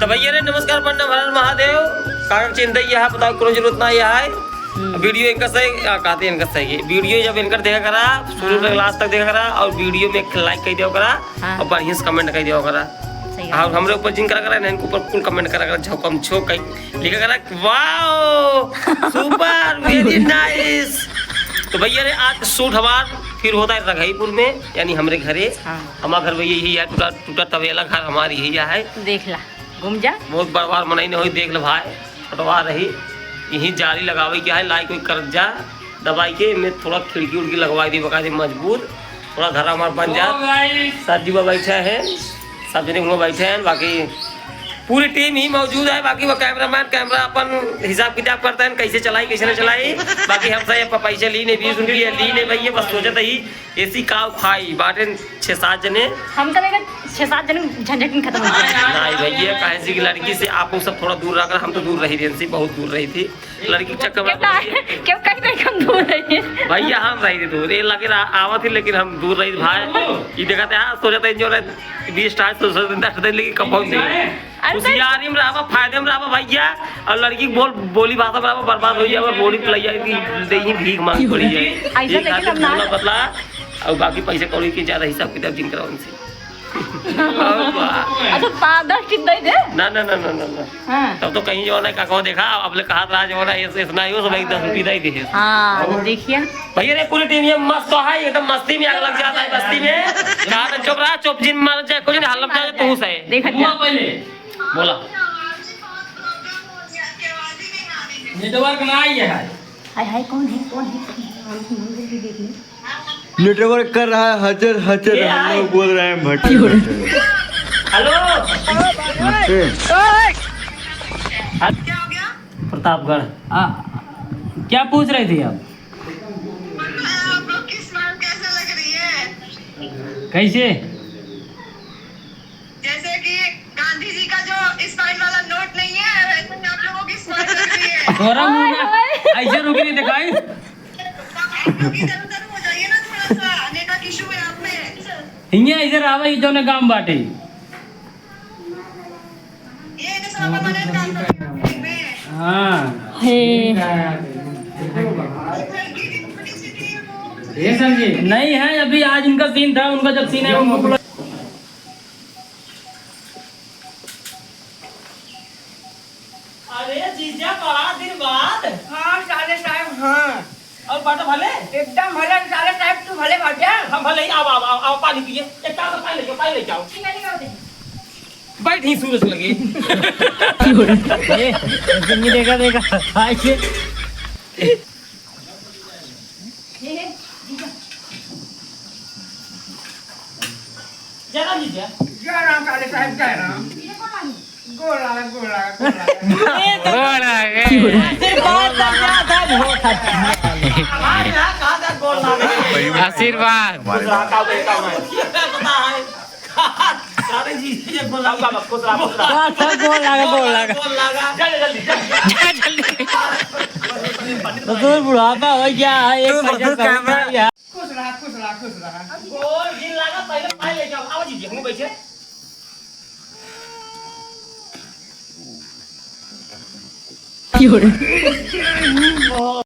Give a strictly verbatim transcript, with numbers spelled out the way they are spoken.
तो भैया रे, नमस्कार, प्रणाम, हर हर महादेव। काका चिंता यह है, बताओ, कोनो जरूरत ना यह है। हम्म। वीडियो इनका सही, आ, कहते हैं इनका सही है। वीडियो जब इनकर देखा करा, शुरू से हाँ। लास्ट तक देखा करा, और वीडियो में एक लाइक कर दिया करा, हाँ। और बढ़िया से कमेंट कर दिया करा। सही बात। और हमरे ऊपर जिन करा करा, इनके ऊपर कुल कमेंट करा करा, झोंकम झोंक कहीं लिखा करा, "वाओ, सुपर, वेरी नाइस।" तो भैया रे, आज शूट हमार फिर होता है रघईपुर में, यानी हमरे घरे। हाँ। हमार घर भैया यही है, टूटा, टूटा तबेला घर हमार यही है। देख ला, घूम जा। बहुत बड़वार मनई न होई, देख ले भाई, पटवा रही। यही जाली लगावे के है, लाइक वाइक कर जा, दबाई के, में थोड़ा खिड़की उड़की लगवाई दी, बकायदे मजबूत। थोड़ा घर हमार बन जा। ओ भाई। सर जी वो बैठे हैं, सब जने हुआ बैठे हैं, बाकी पूरी टीम ही मौजूद है। बाकी वो कैमरामैन, कैमरा अपन हिसाब किताब करते हैं, कैसे चलाई, कैसे न चलाई। बाकी हमसे ये प-, पैसे ली नहीं, बीस रुपये ली नहीं भैया, बस सोचत ही एसी काव खाई, बाटे छः सात जने। हम तो देखा छः सात जने झंझट में खत्म हो गया। नहीं भैया, काहे से कि लड़की से आप लोग सब थोड़ा दूर रह कर, हम तो दूर रही थी इनसे, बहुत दूर रही थी। लड़की के चक्कर में क्यों कहा-, क्यों कहीं नहीं हम दूर रही है? भैया, हम रही थे दूर, ये लगे रहा, आवत ही, लेकिन हम दूर रही थे भाई। ये देखा था, सोचा था जो रहे बीस टाइम, सोचा था दस टाइम, लेकिन कब पहुंच गए। अरे होशियारी में रहबा, फायदे में रहबा भैया, और लड़की के बोल, बोली भाषा में रहबा, बर्बाद हो जाए, बोली पिलाई जाए कि दे ही भीख मांग पड़ी जाए। ऐसा एक लेकिन हाथ हम ना बोला बदला, और बाकी पैसे कौड़ी के ज्यादा हिसाब किताब जिन कराओ उनसे। और बा- अच्छा, पाँच दस टिप दे दे। ना, ना, ना, ना, ना, ना। हाँ। तब तो कहीं जो है ना, काको देखा, अब ले कहा था जो है ना, इस-, इतना ही हो, सब एक दस रुपये दे दे। हाँ, तो देखिए। भैया रे, पूरी टीम ये मस्त तो है, एकदम मस्ती में आग लग जाता है मस्ती में। कहा था, "चुप रहा, चुप, जिन मार जाए, कुछ नहीं, हल्ला में जाए, तू सही।" देखा हुआ क्या? पहले। बोला। नेटवर्क ना आई है। हाय, हाय, कौन है, कौन है? हम, हम लोग भी देख लें। नेटवर्क कर रहा है हचर हचर, ये हम लोग बोल रहे हैं भटर भटर। हेलो। नमस्ते। प्रतापगढ़। आ, क्या पूछ रहे थे आप? आपको किस बात कैसे लग रही है? कैसे? जैसे कि गांधी जी का जो स्माइल वाला नोट नहीं है, वैसे ही आप लोगों की स्माइल लग रही है। तोरा मुंह में ऐसे रुकी नहीं दिखाई। आप लोग इधर उधर हो जाइए ना थोड़ा सा, नेटवर्क इशू है आप में। हियां इधर आवे, ई जौने गांव बाटे। ये तो सब हमारे काम करते हैं। हाँ। हे। ये सर जी। नहीं है, अभी आज उनका सीन था, उनका जब सीन है, उनको बुला- अरे जीजा, बड़ा दिन बाद। हाँ, साले साहब, हाँ। और बाटा भले? एकदम भले, साले साहब, तू भले बाटा? हम भले ही, आओ, आओ, आओ, आओ, पानी पिए। एक काम, पानी लेके आओ, पानी लेके आओ। बैठ ही सूरज लगे। ये, ये देखा, देखा, आइए। जय राम जी, जय। जय राम, काले साहब, जय राम। गोड़ लागा, गोड़ लागा, गोड़ लागा। गोड़ लागा। आशीर्वाद दे, आशीर्वाद। हमारे यहाँ कहा था गोड़ लागा। आशीर्वाद। खुश रहा, का बेटा मैं। ये पता है। अरे जी, ये गोड़ लागा। खुश रहा, खुश रहा। अच्छा, गोड़ लागा, गोड़ लागा। गोड़ लागा। जा, जा, जल्दी, जा। जा, जल्दी। तो तू बुढ़ापा हो गया है, एक तू पैसा बस कम कैमरा नहीं है। खुश रहा, खुश रहा, खुश रहा। गोड़ जिन लागा, पहले पाए लेके आओ। आओ जीजी, हम बैठे। क्यों रे?